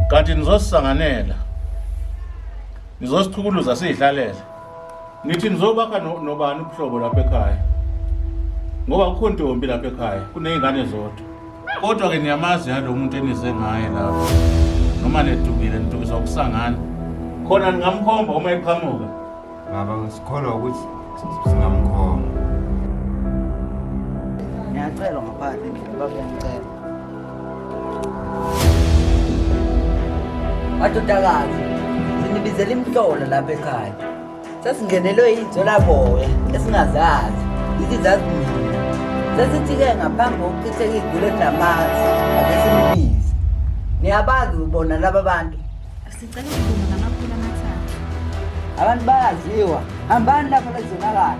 Kanti nizosisanganela. Nizosichukuluza siyidlalele. Nithi nizobakha nobani ubuhlobo lapha ekhaya? Ngoba akukho ntombi lapha ekhaya, kuney'ngane zodwa. Kodwa-ke niyamazi yalo muntu enize ngaye lapha. Noma nedukile, nidukiswa ukusangana. Khona ningamkhomba uma eqhamuka. Baba ngisikholwa ukuthi singamkhomba. Ngiyacelwa ngaphandle endlini baba uyangicela. Madodakazi, sinibizela imihlola lapha ekhaya. Sesingenelwe yinzwelaboya esingazazi, yithi zazi mina. Sesithi-ke ngaphambi kokuchitheka igula elinamazi, ake sinibize. Niyabazi ubona laba bantu. Sicela ukuvuma ngamakhulu 3. Abantu bayaziwa. Hambani lapho lezonakala.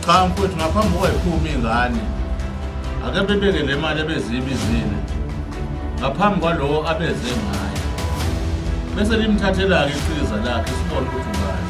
Cha mfowethu ngaphambi kokuba ingane. Ake bebeke le mali ebeziyibizile. Ngaphambi kwalowo abeze ngayo. Bese limthathela-ke iqhiza lakhe sibone ukuthi ubani.